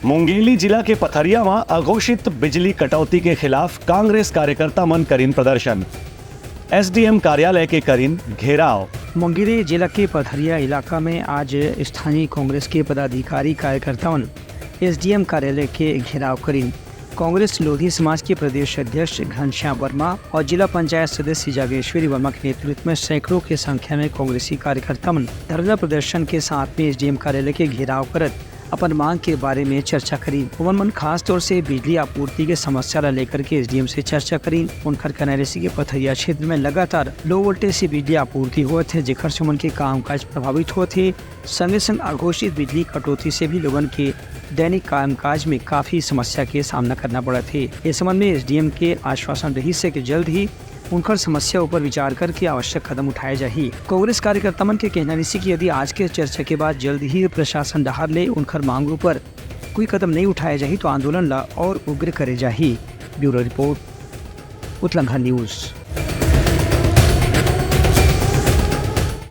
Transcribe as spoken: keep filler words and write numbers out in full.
मुंगेली जिला के पथरिया म अघोषित बिजली कटौती के खिलाफ कांग्रेस कार्यकर्ता मन करिन प्रदर्शन, एसडीएम कार्यालय के करिन घेराव। मुंगेली जिला के पथरिया इलाका में आज स्थानीय कांग्रेस के पदाधिकारी कार्यकर्ताओं ने एसडीएम कार्यालय के घेराव करिन। कांग्रेस लोधी समाज के प्रदेश अध्यक्ष घनश्याम वर्मा और जिला पंचायत सदस्य जागेश्वरी वर्मा के नेतृत्व में सैकड़ों की संख्या में कांग्रेसी कार्यकर्ता मन धरना प्रदर्शन के साथ में एसडीएम कार्यालय के घेराव करत अपन मांग के बारे में चर्चा करी। उमन मन खास तौर से बिजली आपूर्ति के समस्या ला लेकर के एसडीएम से चर्चा करी। उनकर कहना रहिस कि पथरिया क्षेत्र में लगातार लो वोल्टेज से बिजली आपूर्ति होत हे, जेकर से उमन के कामकाज प्रभावित होत हे। संगे संग अघोषित बिजली कटौती से भी लोगन के दैनिक कामकाज में काफी समस्या के सामना करना पड़त हे। इस संबंध में एसडीएम के आश्वासन रहिस हे कि जल्द ही उनकर समस्या ऊपर विचार करके आवश्यक कदम उठाए जाही। कांग्रेस कार्यकर्ता मन के कहना रहिस कि यदि आज के चर्चा के बाद जल्द ही प्रशासन डहार ले उनकर मांग ऊपर कोई कदम नहीं उठाए जाही, तो आंदोलन ला और उग्र करे जाही। Bureau report, Utlangha news.